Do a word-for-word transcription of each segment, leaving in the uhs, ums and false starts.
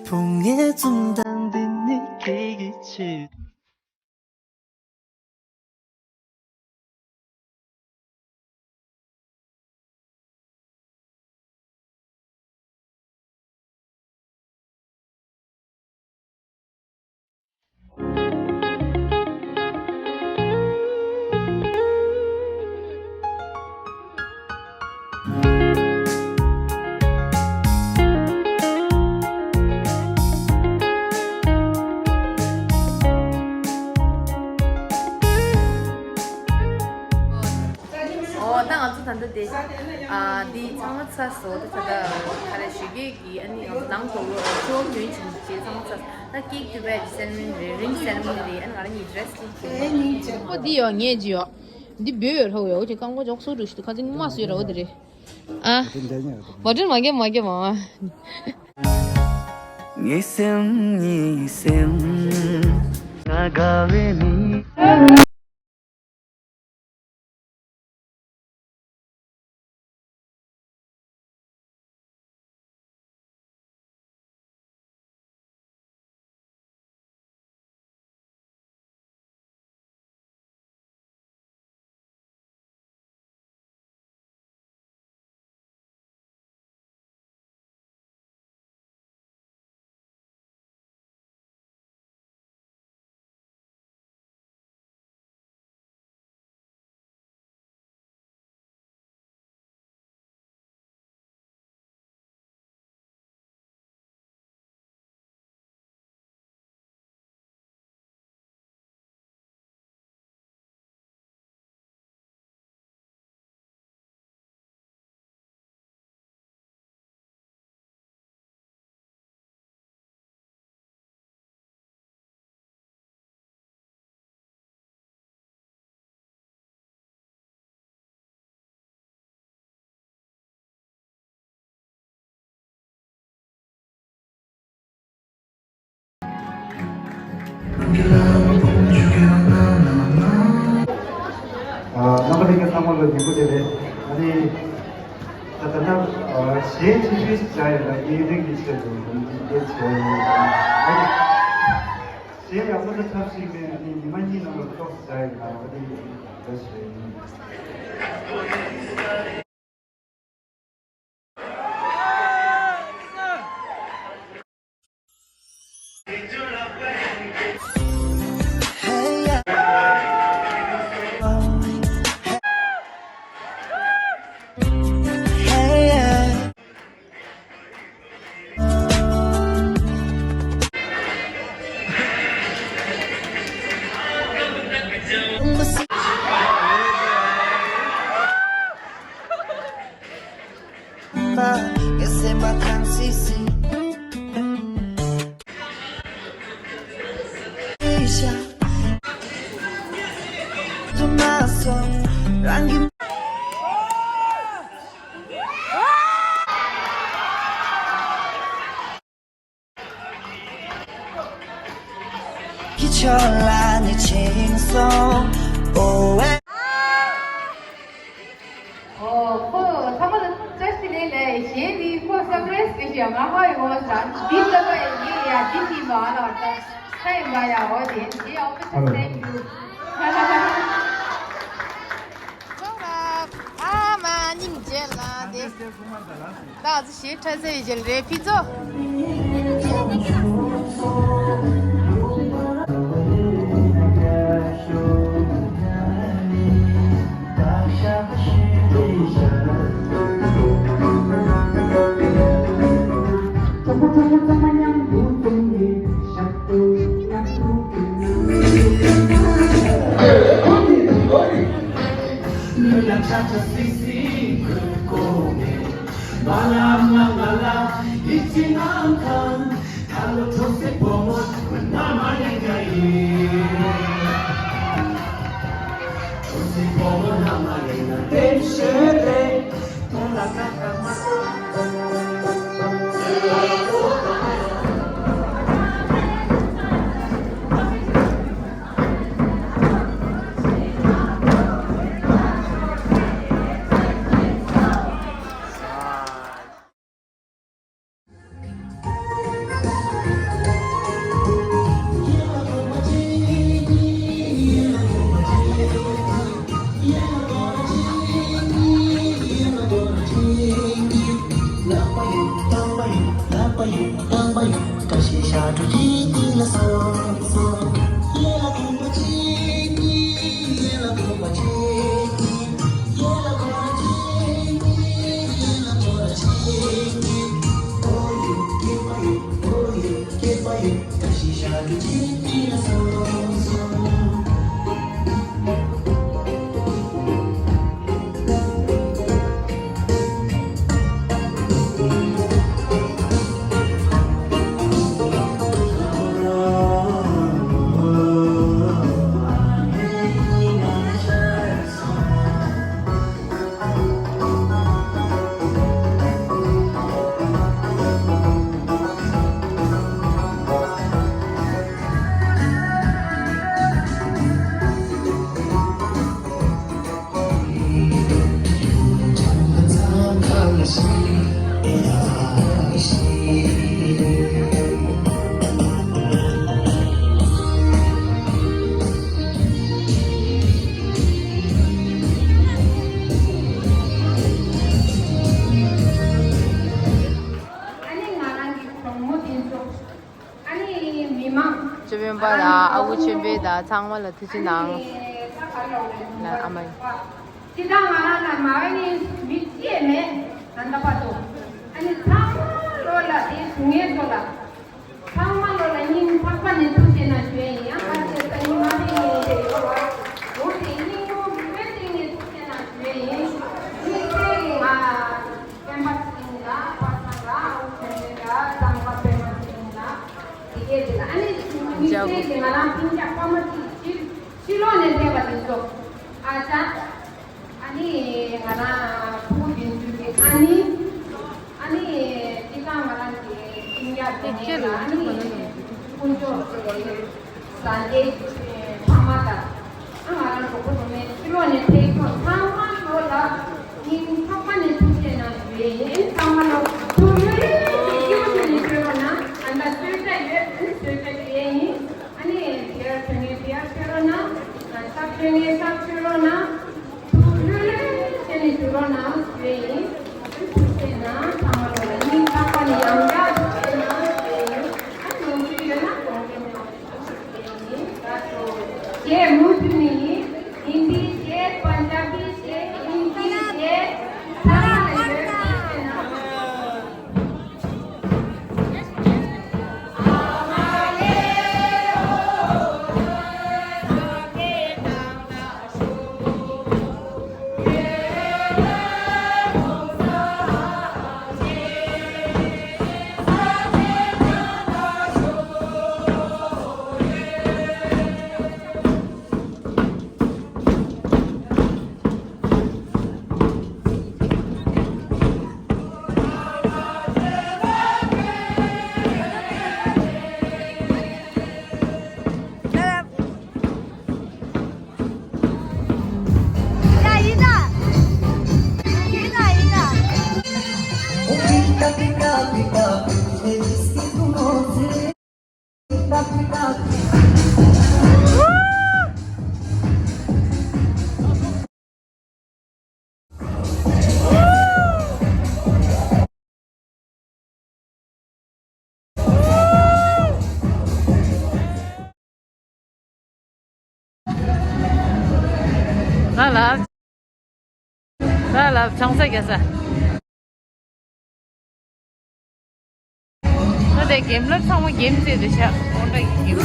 ཕུང་ངེ་ཙུམ་དང་འདི་ནི་ཁྱེད་ཀྱི་ཆེད། ཨོ། ད་ང་ཚོ་ད་ལྟ་དེ་ཨ་འདི་ཚང་མ་ཚར་སོང་། ད་ད་ལྟ་ག་རེ་ཞུ་གི་གི་ཨ་ནི་ང་ཚོ་ནང་ཐོག་ལོ་ཅོ་ཡོན་ཆིན་ཅེས་ཚང་མ་ཚར་སོང་། ད་ཀེག་འཐུ་བའི་སེ་རེ་མོ་ནི་རེད། རིང་སེ་རེ་མོ་ནི་རེད། ཨ་ནི་ང་རང་གཉིས་ཌི་རེ་སི་ཅིག་གྱོན། ཨོ་འདི་ཡོད། ངས་ཅི་ཡོད། འདི་བོད་ཡོད་ར་བ་ཡོད་ཅིག་ཀང་པོ་ཇོག་སུ་རུ་ཞིག་ཏུ་ཁ་ཚིག་མ་སུ་ཡོད་ར་བ་འདི་རེད། ཨ། མ་དྲན་མ་གེ་མ་གེ་མ། ངའི་སེམས་ངའི་སེམས་ང་དགའ་བའི་མི། རྣམ་པ་ལྷན་རྒྱས་ཚང་མ་ལ་ཉིན་མོ་བདེ་ལེགས། ཨ་ནི། ད་ལྟ་ན་གཞས་ཆེ་ཤོས་ཤིག་བྱ་ཡོད་ལ་ཡིན་རིང་གི་ཆེད་དུ་ཡིན་གྱི་བྱས་ཡོད། ཨ་ནི། གཞས་ཡག་པོ་འདྲ་ཐབས་ཤིག་མེད། ཨ་ནི་ཉི་མ་གཉིས་ནང་ལ་ཐོག་བྱ་ཡོད་ལ་ཨ་ནི་འདྲ་ཞིག་ཡིན། ཁྱེད་ཚོ་ལ་ནི་ཆེན་སོང་། ཨོ་ཝེ། ཨོ་ཁོ་ཚང་མ་ལ་བཀྲ་ཤིས་བདེ་ལེགས། གཞས་འདི་ཁོ་སར་ཕ་རའི་སི་རེད་ཤག་ང་ཧ་ཡོང་ས་འདི་ལྟ་བུ་ཡིན་ཡ། འདི་ཤེས་མ་ལ་ད་ཁ་ཡིན་པ་ཡ། ཨོ་དེ་འདི་ཨོ་ཁོ་ཚོ་ཐེང་ཡུ། ཚོགས་རབ་ཨ་མ་སྙིང་རྗེ་ལ་དེ། ད་ཚོ་ཞེ་ཁྲ་ཚེ་ཡི་རྒྱལ་རེ་ཕི་ཚོ། ཨ་ནི་ང་རང་གི་གྲོགས་མོ་དེ་ཚོ། ཨ་ནི་མི་མང་། སྤྱི་དཔོན་པ་དང་ཨ་ཁུ་ཆོས་འཕེལ་དང་ཚང་མ་ལ་ཐུགས་རྗེ་གནང་། ལ་ཨ་མ། སྤྱི་བཏང་ང་རང་ལ་མ་ཨ་ནི་མི་གཅིག་མེད་ད་ལྟ་བར་དུ། ཨ་ནི་ཚང་མ་ལོ་ལ་དེ་སུ་ངེས་ཚོ་ལ། ཚང་མ་ལོ་ལ་སྙིང་ཐག་པ་ནས་ཐུགས་རྗེ་གནང་ཞུ་ཡས་ཡིན། ཡང་ཁ་ཤས་ད་ཉི་མ་རེ་ཡིན་དེ་ཡོད་བ། འོ་དེ་སྙིང་རུས་པའི་གཏིང་ནས་ཐུགས་རྗེ་གནང་ཞུ་ཡས་ཡིན། དམིགས་བསལ་གྱི་ང་སྤེན་པ་ཚེ་རིང་ལ་པ་སངས་ལ་ཨ་ཁུ་ཆོས་འཕེལ་ལ་གཙང་པ་པད་མ་ཚེ་རིང་ལ་དེ་གས་དེ་ལ་ཨ་ནི་དམིགས་བསལ་གྱི་ང་རང་སྤུན་ཀྱག་ཕ་མ་གཅིག་ཕྱི་ཕྱི་ལོགས་ནས་ཕེབས་པ་དེ་ཚོ་ཨ་ཅག་ཨ་ནི་ང་རང་ཕྲུ་གུ་རྒན་ཚུལ་གྱི་ཨ་ནི། ཨ་ནི་སྤྱི་བཏང་ང་རང་གི་སྤུན་ཀྱག་དེ་ཚོ་ལ་ཨ་ནི་དཀོན་མཆོག་གི་བཟའ་ཟླའི་ཕ་མ་དང་ཨ་ང་རང་གྲོགས་པོ་གྲོགས་མོ་ཕྱི་ལོགས་ནས་ཕེབས་མཁན་ཚང་མ་ལོ་ལ་སྙིང་ཐག་པ་ནས་ཐུགས་རྗེ་གནང་ཞུ་ཡས་ཡིན། ཚང་མ་ལོ་ཐུགས་རྗེ་ཆེ། སྐྱིད་པོ་བྱས་ནས་བཞུགས་རོགས་གནང་། ཨ་ད་གསོལ་ཇ་ཡོད། ཨ་ནི་གསོལ་ཇ་ཞུ་ཡས་ཡིན། ཨ་ནི་དེར་བྱོན་མཁན་དེར་ཕེབས་རོགས་གནང་། ཨ་ད་བྱོན་མཁན་ད་བྱོན་རོགས་གནང་། ཐུགས་རྗེ་ཆེ་ནས་བཞུགས་རོགས་གནང་ཞུ་ཡས་ཡིན། ཐུགས་རྗེ་གནང་། ཚང་མ་ལོ་ལ་སྙིང་ཐག་པ་ནས་ཡང་བསྐྱར་ཐུགས་རྗེ་གནང་ཞུ་ཡས་ཡིན། ཨ་ནི་ལོངས་སྤྱོད་ཡོད་ན་གོང་གི་ནང་དུ་ཞུ་ཡས་ཡིན། ད་ཚོ་རྗེས་མུ་མཐུད་ནས་ཡིན། ཧིན་དི་རྗེས། པན་ཇ་བི་རྗེས། ཨིན་ཇི་རྗེས། ཚང་མ་ལ་ཡོད། ཐུགས་རྗེ་གནང་། ལ་ལ། ལ་ལ་ཆང་ས་རྒྱག་ས། ང་དེ་གེམ་ལ་ཚང་མ་གེམ་རྩེ་དུ་ཤག་འོ་འདྲ་གི་གེམ།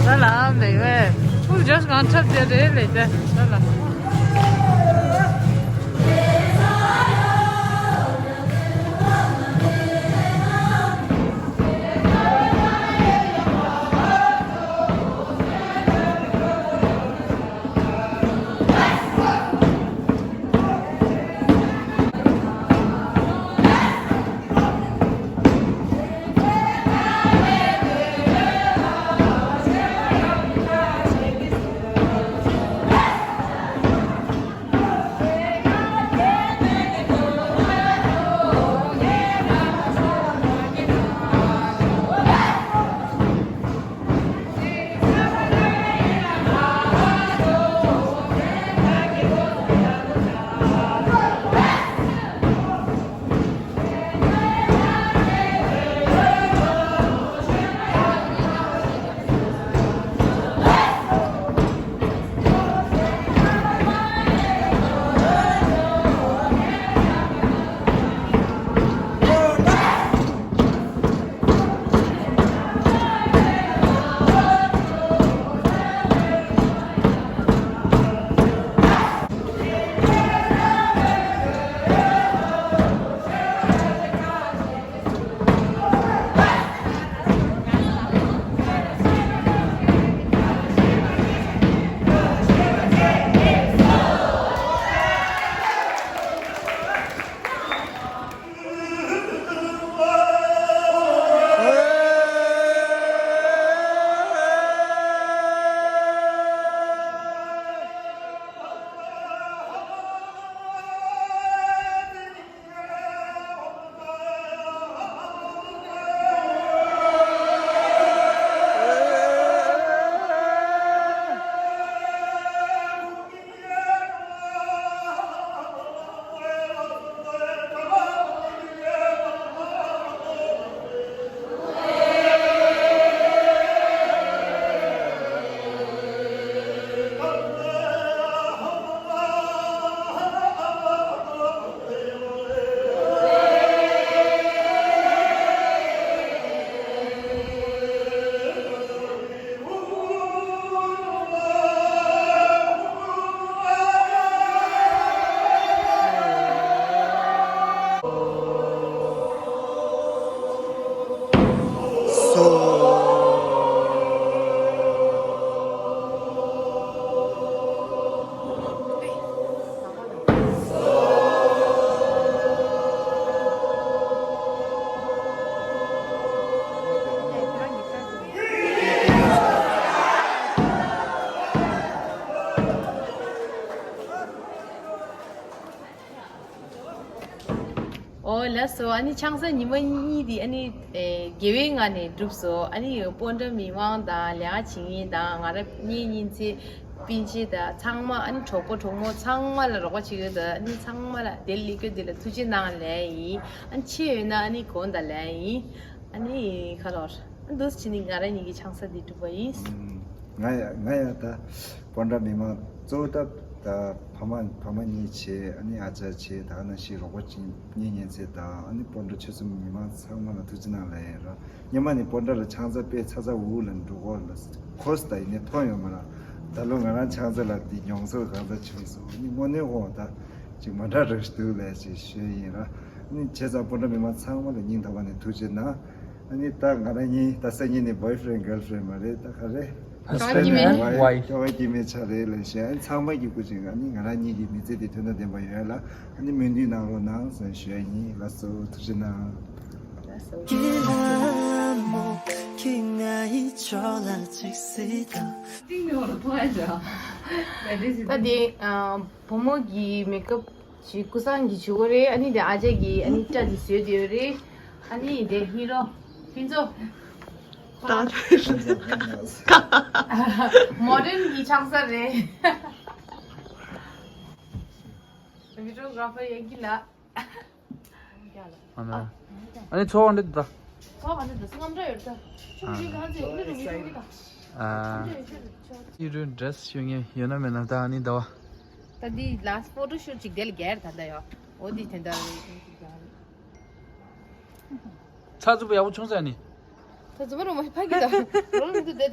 ད་ལ་འདི་བས། ཕུལ་ཇོས་གང་འཁྲབ་རྒྱུ་རེད་ལས་ད་ད་ལ། ལགས་སོ། ཨ་ནི་ཆང་ས་ཉི་མ་གཉིས་དེ་ཨ་ནི་ཨེ་དགེ་བའི་ངང་ནས་གྲུབ་སོང་། ཨ་ནི་སྤོན་ཊ་མི་མང་དང་ལས་ཀ་བྱེད་མཁན་དང་ང་རང་གཉེན་ཉེ་ཚན་སྤུན་མཆེད་དང་ཚང་མ། ཨ་ནི་གྲོགས་པོ་གྲོགས་མོ་ཚང་མ་ལ་རོགས་པ་བྱེད་ཀྱི་ཡོད། ཨ་ནི་ཚང་མ་ལ་དེ་ལས་ཀྱི་དེ་ལ་ཐུགས་རྗེ་གནང་ལབ་ཡིན། ཨ་ནི་ཆེ་ཡོད་ན་ཨ་ནི་དགོངས་དག་ལབ་ཡིན། ཨ་ནི་ཁ་ལོར་ཨ་འདུག་སེ་བྱས་ནས་ང་རང་གཉིས་ཀྱི་ཆང་ས་འདི་གྲུབ་པ་ཡིན། ང་ཡ་ང་ཡ་ད་སྤོན་ཊ་མི་མང་གཙོ་བོ་ད་ད་ཕ་མ་ཕ་མ་གཉིས་བྱས། ཨ་ནི་ཨ་ཅག་བྱས། ད་ག་ནང་བཞིན་རོགས་པ་བྱེད་མཁན་ཉེ་ཚན་དང་། ཨ་ནི་སྤོན་ཊ་ཆོལ་གསུམ་མི་མང་ཚང་མ་ལ་ཐུགས་རྗེ་གནང་ལབ་ཡིན་ར། སྔོན་མ་ནས་སྤོན་ཊ་ལ་ཆང་ས་དཔེ་ཚ་ཚ་འུར་འུར་ལ་འགྲོ་གོ་ལ་གོ་ས་ད་ཡིན་ནའི་མཐོང་ཡོད་མ་ར། ད་ལོ་ང་རང་ཆང་ས་ལ་འདི་མྱོང་ཚོར་གང་ཚ་བྱུང་སོང་། ཨ་ནི་དངོས་གནས་ཁོང་ད་ཅིག་མ་འདྲ་རེ་འདུག་ལབ་ཅིག་ཞུས་ཡིན་ར། ཨ་ནི་བྱས་ཙང་སྤོན་ཊ་མི་མང་ཚང་མ་ལ་སྙིང་ཐག་པ་ནས་ཐུགས་རྗེ་གནང་། ཨ་ནི་ད་ང་རང་གཉིས་ད་སང་ཉིན་ནས་boyfriend girlfriend མ་རེད། ད་ག་རེ། Husband and wife. ཀྱོག་པ་སྐྱེས་མའི་ཆ་རེད་ལབ་ཞུ། ཨ་ནི་ཚང་མ་གི་སྐུ་མཁྱེན། ཨ་ནི་ང་རང་གཉིས་ཀྱི་མི་ཚེ་འདི་དོན་དང་ལྡན་པ་ཡོང་ཡ་ལ་ཨ་ནི་སྨོན་འདུན་གནང་རོགས་གནང་ཟེར་ཞུ་ཡ་ཡིན། ལགས་སོ། ཐུགས་རྗེ་གནང་། ལགས་སོ། ད་དེ་ཨ་བུ་མོ་གི་མེག་ཨབ་ཞིག་ཀུ་སང་གིས་བྱེད་དགོས་རེད། ཨ་ནི་དེ་ཨ་ཅག་གིས་ཨ་ནི་སྐྲ་དེ་བཟོས་བསྡད་ཡོད་རེད། ཨ་ནི་དེ་ཧི་རོ་ཕུན་ཚོགས། ད་མོ་ཌན་གྱི་ཆང་ས་རེད། བི་ཌི་ཡོ་གྷ་ར་ཕར་ཡ་གི་ལགས། ཨ་ན། ཨ་ནི་ཚོགས་པ་འདི་ད། ཚོགས་པ་འདི་ད་སྔ་འདྲ་ཡོད་ད། ཆུ་ཞིག་གང་ཚེ་ཨུ་ལི་རུ་མི་ཐུག་གི་ད། ཨ། ཨུ་ལི་རུ་འདྲེས་ཞུ་ངེས་ཡོད་ན་མེད་ན་ད། ཨ་ནི་ཟླ་བ། ད་འདི་ལཱ་སི་ཕོ་ཊོ་ཤུ་ཊི་ཅིག་དེ་ལ་རྒྱལ་ད་ད་ཡོད། འོ་འདི་དེ་འདྲ་རེད། ཚ་ཚུབ་ཡག་པོ་བྱུང་ས་ནི། ད་རྫུན་མ་རུ་མ་ཕ་གི་ད། རོལ་མི་འདུག་དེ་